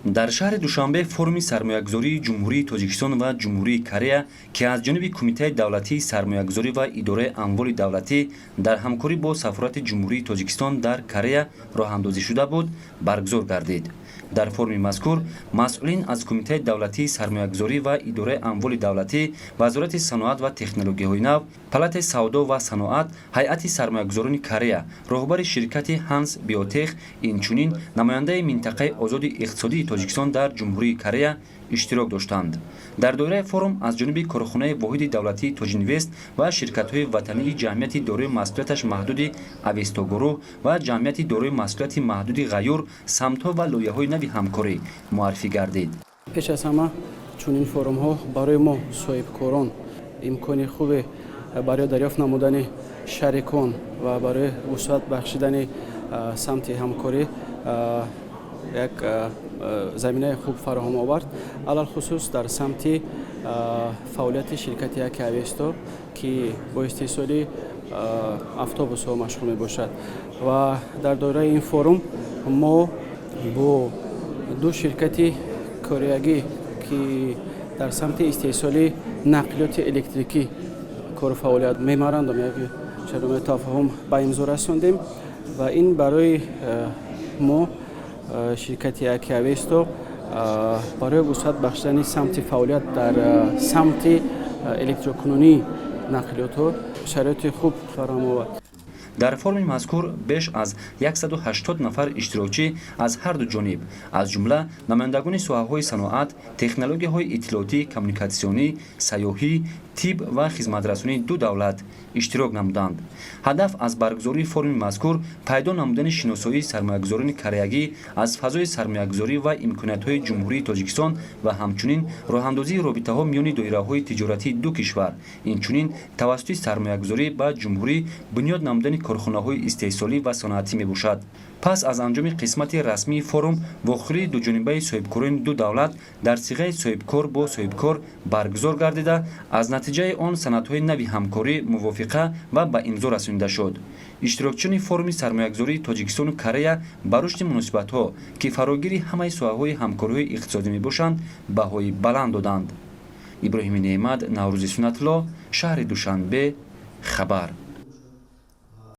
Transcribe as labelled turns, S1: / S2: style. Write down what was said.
S1: Дар шаҳри Душанбе форуми сармоягузории Ҷумҳурии Тоҷикистон ва Ҷумҳурии Корея, ки аз ҷониби Кумитаи давлатии сармоягузорӣ ва идораи амволи давлатӣ дар ҳамкорӣ бо Сафорати Ҷумҳурии Тоҷикистон дар Корея роҳандозӣ шуда буд, баргузор гардид. Дар форуми мазкур масъулин аз Кумитаи давлатии сармоягузорӣ ва идораи амволи давлатӣ, Вазорати саноат ва технологияҳои нав, Палатаи савдо ва саноат, ҳайати сармоягузорони Корея, роҳбари ширкати Ҳанс Биотех, инчунин намояндаи минтақаи озоди иқтисодии Тоҷикистон дар Ҷумҳурии Корея иштирок доштанд. Дар доираи форум аз ҷониби корхонаи воҳиди давлатии Тоҷинвест ва ширкатҳои ватании ҷамъияти дорои масъулияташ маҳдуди Авестогурӯҳ ва ҷамъияти дорои масъулияти маҳдуди Ғаюр самтҳо ва лоиҳаҳои нави ҳамкорӣ муаррифӣ гардид.
S2: Пеш аз ҳама, чунин форумҳо барои мо, соҳибкорон, имкони хубе барои дарёфт намудани шарикон ва барои вусъат бахшидани самти ҳамкорӣ як заминаи хуб фароҳам овард, алалхусус дар самти фаъолияти ширкати Яки Авесто, ки бо истеҳсоли автобусҳо машғул мебошад. Ва дар доираи ин форум мо бо ду ширкати кореягӣ, ки дар самти истеҳсоли нақлиёти электрикӣ кору фаъолият мебаранд, як шартномаи тафоҳум ба имзо расондем. Ва ин барои мо, ширкати Яки Авесто, барои вусъат бахшидани самти фаъолият дар самти электрокунонии нақлиётҳо шароити хуб фароҳам овард.
S1: Дар форуми мазкур беш аз 180 нафар иштирокчӣ аз ҳарду ҷониб, аз ҷумла намояндагони соҳаҳои саноат, технологияҳои иттилоотӣ, коммуникатсионӣ, сайёҳӣ, тиб ва хизматрасонии ду давлат иштирок намуданд. Ҳадаф аз баргузории форуми мазкур пайдо намудани шиносоии сармоягузорони кореягӣ аз фазои сармоягузорӣ ва имкониятҳои Ҷумҳурии Тоҷикистон ва ҳамчунин роҳандозии робитаҳо миёни доираҳои тиҷоратии ду кишвар, инчунин тавассути сармоягузорӣ ба ҷумҳурӣ бунёд намудани корхонаҳои истеҳсолӣ ва саноатӣ мебошад. Пас аз анҷоми қисмати расмии форум вохӯрии дуҷонибаи соҳибкорони ду давлат дар сиғаи соҳибкор бо соҳибкор баргузор гардида, аз натиҷаи он санадҳои нави ҳамкорӣ мувофиқа ва ба имзо расонида шуд. Иштирокчиёни форуми сармоягузории Тоҷикистону Корея ба рушди муносибатҳо, ки фарогири ҳамаи соҳаҳои ҳамкориҳои иқтисодӣ мебошанд, баҳои баланд доданд. Иброҳими Неъмат, Наврӯзи Суннатулло, шаҳри Душанбе, хабар.